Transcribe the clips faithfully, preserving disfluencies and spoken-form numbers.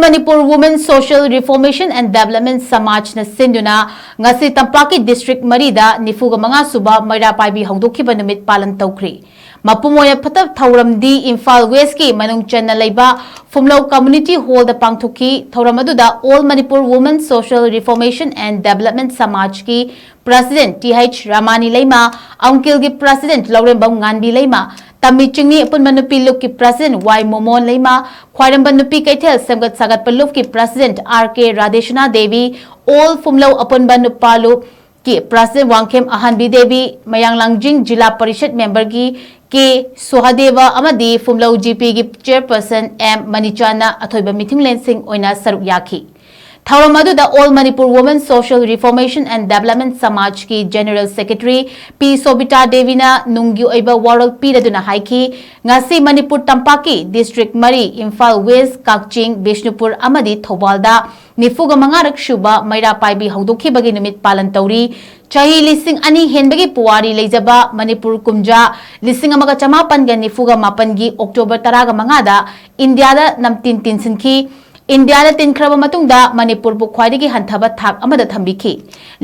Manipur Women Social Reformation and Development ꯁꯃꯥꯖꯅ ꯁꯤꯟꯗꯨꯅ ꯉꯁꯤ ꯇꯝꯄꯥꯛꯀꯤ district ꯃꯔꯤꯗ ꯅꯤꯐꯨꯒ ꯃꯉꯥ ꯁꯨꯕ ꯃꯩꯔꯥ ꯄꯥꯏꯕꯤ ꯍꯧꯗꯣꯛꯈꯤꯕ ꯅꯨꯃꯤꯠ ꯄꯥꯂꯟ ꯇꯧꯈ꯭ꯔꯤ꯫ ꯃꯄꯨꯡ ꯑꯣꯏꯅ ꯐꯠꯇ ꯊꯧꯔꯝꯗꯤ ꯏꯝꯐꯥꯜ Westꯀꯤ ꯃꯅꯨꯡ ꯆꯟꯅ ꯂꯩꯕ ꯐꯨꯝꯂꯧ Community Hallꯗ ꯄꯥꯡꯊꯣꯛꯈꯤ꯫ ꯊꯧꯔꯝ ꯑꯗꯨꯗ All Manipur Women Social Reformation and Development ꯁꯃꯥꯖꯀꯤ President ꯇꯤ ꯑꯩꯆ ꯔꯥꯃꯥꯅꯤ ꯂꯩꯃ, ꯑꯪꯀꯤꯜꯒꯤ President ꯂꯧꯔꯦꯝꯕꯝ ꯉꯥꯟꯕꯤ ꯂꯩꯃ, ꯇꯝꯃꯤ ꯆꯤꯡꯃꯤ ꯑꯄꯨꯟꯕ ꯅꯨꯄꯤ ꯂꯨꯞꯀꯤ President ꯋꯥꯏ ꯃꯣꯃꯣꯟ ꯂꯩꯃ, ꯈ꯭ꯋꯥꯏꯔꯝꯕꯟ ꯅꯨꯄꯤ ꯀꯩꯊꯦꯜ ꯁꯦꯝꯒꯠ ꯁꯥꯒꯠꯄ ꯂꯨꯞꯀꯤ President ꯑꯥꯔ ꯀꯦ ꯔꯥꯙꯦꯁꯅꯥ ꯗꯦꯕꯤ, All ꯐꯨꯝꯂꯧ ꯑꯄꯨꯟꯕ ꯅꯨꯄꯥ ꯂꯨꯞꯀꯤ President ꯋꯥꯡꯈꯦꯝ ꯑꯍꯟꯕꯤ ꯗꯦꯕꯤ, ꯃꯌꯥꯡ ꯂꯥꯡꯖꯤꯡ ꯖꯤꯂꯥ ꯄꯔꯤꯁꯠ memberꯒꯤ ꯀꯦ ꯁꯨꯍꯥꯗꯦꯕ ꯑꯃꯗꯤ ꯐꯨꯝꯂꯧ ꯖꯤ ꯄꯤꯒꯤ Chairperson ꯑꯦꯝ ꯃꯅꯤꯆꯥꯟꯅ ꯑꯊꯣꯏꯕ ꯃꯤꯊꯨꯡꯂꯦꯟꯁꯤꯡ ꯑꯣꯏꯅ ꯁꯔꯨꯛ ꯌꯥꯈꯤ꯫ ꯊꯧꯔꯝ ꯑꯗꯨꯗ All Manipur Women Social Reformation and Development ꯁꯃꯥꯖꯀꯤ General Secretary ꯄꯤ ꯁꯣꯕꯤꯇꯥ ꯗꯦꯕꯤꯅ ꯅꯨꯡꯒꯤ ꯑꯣꯏꯕ ꯋꯥꯔꯣꯜ ꯄꯤꯔꯗꯨꯅ ꯍꯥꯏꯈꯤ, ꯉꯁꯤ ꯃꯅꯤꯄꯨꯔ ꯇꯝꯄꯥꯛꯀꯤ district ꯃꯔꯤ, ꯏꯝꯐꯥꯜ West, ꯀꯛꯆꯤꯡ, ꯕꯤꯁꯅꯨꯄꯨꯔ ꯑꯃꯗꯤ ꯊꯧꯕꯥꯜꯗ ꯅꯤꯐꯨꯒ ꯃꯉꯥꯔꯛ ꯁꯨꯕ ꯃꯩꯔꯥ ꯄꯥꯏꯕꯤ ꯍꯧꯗꯣꯛꯈꯤꯕꯒꯤ ꯅꯨꯃꯤꯠ ꯄꯥꯂꯟ ꯇꯧꯔꯤ꯫ ꯆꯍꯤ ꯂꯤꯁꯤꯡ ꯑꯅꯤ ꯍꯦꯟꯕꯒꯤ ꯄꯨꯋꯥꯔꯤ ꯂꯩꯖꯕ ꯃꯅꯤꯄꯨꯔ ꯀꯨꯝꯖꯥ ꯂꯤꯁꯤꯡ ꯑꯃꯒ ꯆꯃꯥꯄꯟꯒ ꯅꯤꯐꯨꯒ ꯃꯥꯄꯟꯒꯤ October ꯇꯔꯥꯒ ꯃꯉꯥꯗ ꯏꯟꯗꯤꯌꯥꯗ ꯅꯝꯇꯤꯟ ꯇꯤꯟꯁꯤꯟꯈꯤ꯫ ꯏꯟꯗꯤꯌꯥꯗ ꯇꯤꯟꯈ꯭ꯔꯕ ꯃꯇꯨꯡꯗ ꯃꯅꯤꯄꯨꯔꯕꯨ ꯈ꯭ꯋꯥꯏꯗꯒꯤ ꯍꯟꯊꯕ ꯊꯥꯛ ꯑꯃꯗ ꯊꯝꯕꯤꯈꯤ꯫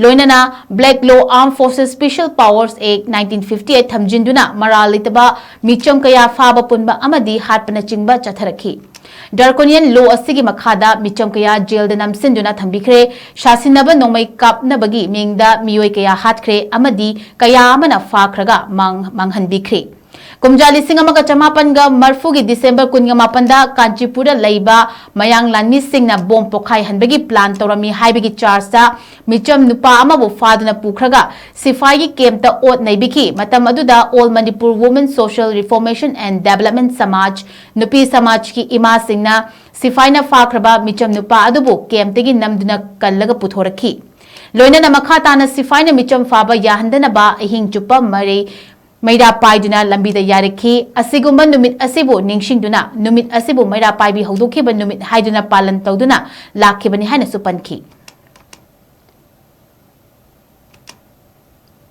ꯂꯣꯏꯅꯅ Black Law, Armed Forces Special Powers Act nineteen fifty eight ꯊꯝꯖꯤꯟꯗꯨꯅ ꯃꯔꯥꯜ ꯂꯩꯇꯕ ꯃꯤꯆꯝ ꯀꯌꯥ ꯐꯥꯕ, ꯄꯨꯟꯕ ꯑꯃꯗꯤ ꯍꯥꯠꯄꯅꯆꯤꯡꯕ ꯆꯠꯊꯔꯛꯈꯤ꯫ Draconian law ꯑꯁꯤꯒꯤ ꯃꯈꯥꯗ ꯃꯤꯆꯝ ꯀꯌꯥ ꯖꯦꯜꯗ ꯅꯝꯁꯤꯟꯗꯨꯅ ꯊꯝꯕꯤꯈ꯭ꯔꯦ꯫ ꯁꯥꯁꯤꯟꯅꯕ ꯅꯣꯡꯃꯩ ꯀꯥꯞꯅꯕꯒꯤ ꯃꯤꯡꯗ ꯃꯤꯑꯣꯏ ꯀꯌꯥ ꯍꯥꯠꯈ꯭ꯔꯦ ꯑꯃꯗꯤ ꯀꯌꯥ ꯑꯃꯅ ꯐꯥꯈ꯭ꯔꯒ ꯃꯥꯡ-, ꯃꯥꯡꯍꯟꯕꯤꯈ꯭ꯔꯦ꯫ ꯀꯨꯝꯖꯥ ꯂꯤꯁꯤꯡ ꯑꯃꯒ ꯆꯃꯥꯄꯟꯒ ꯃꯔꯐꯨꯒꯤ December ꯀꯨꯟꯒ ꯃꯥꯄꯟꯗ ꯀꯥꯟꯆꯤꯄꯨꯔꯗ ꯂꯩꯕ ꯃꯌꯥꯡ ꯂꯥꯟꯃꯤꯁꯤꯡꯅ ꯕꯣꯝ ꯄꯣꯈꯥꯏꯍꯟꯕꯒꯤ plan ꯇꯧꯔꯝꯃꯤ ꯍꯥꯏꯕꯒꯤ chargeꯇ ꯃꯤꯆꯝ ꯅꯨꯄꯥ ꯑꯃꯕꯨ ꯐꯥꯗꯨꯅ ꯄꯨꯈ꯭ꯔꯒ ꯁꯤꯐꯥꯏꯒꯤ campꯇ ꯑꯣꯠ ꯅꯩꯕꯤꯈꯤ꯫ ꯃꯇꯝ ꯑꯗꯨꯗ All Manipur Women Social Reformation and Development ꯁꯃꯥꯖ, ꯅꯨꯄꯤ ꯁꯃꯥꯖꯀꯤ ꯏꯃꯥꯁꯤꯡꯅ ꯁꯤꯐꯥꯏꯅ ꯐꯥꯈ꯭ꯔꯕ ꯃꯤꯆꯝ ꯅꯨꯄꯥ ꯑꯗꯨꯕꯨ campꯇꯒꯤ ꯅꯝꯗꯨꯅ ꯀꯜꯂꯒ ꯄꯨꯊꯣꯔꯛꯈꯤ꯫ ꯂꯣꯏꯅꯅ ꯃꯈꯥ ꯇꯥꯅ ꯁꯤꯐꯥꯏꯅ ꯃꯤꯆꯝ ꯐꯥꯕ ꯌꯥꯍꯟꯗꯅꯕ ꯑꯍꯤꯡ ꯆꯨꯞꯄ ꯃꯔꯩ ꯃꯩꯔꯥ ꯄꯥꯏꯗꯨꯅ ꯂꯝꯕꯤꯗ ꯌꯥꯔꯛꯈꯤ꯫ ꯑꯁꯤꯒꯨꯝꯕ ꯅꯨꯃꯤꯠ ꯑꯁꯤꯕꯨ ꯅꯤꯡꯁꯤꯡꯗꯨꯅ ꯅꯨꯃꯤꯠ ꯑꯁꯤꯕꯨ ꯃꯩꯔꯥ ꯄꯥꯏꯕꯤ ꯍꯧꯗꯣꯛꯈꯤꯕ ꯅꯨꯃꯤꯠ ꯍꯥꯏꯗꯨꯅ ꯄꯥꯂꯟ ꯇꯧꯗꯨꯅ ꯂꯥꯛꯈꯤꯕꯅꯤ ꯍꯥꯏꯅꯁꯨ ꯄꯟꯈꯤ꯫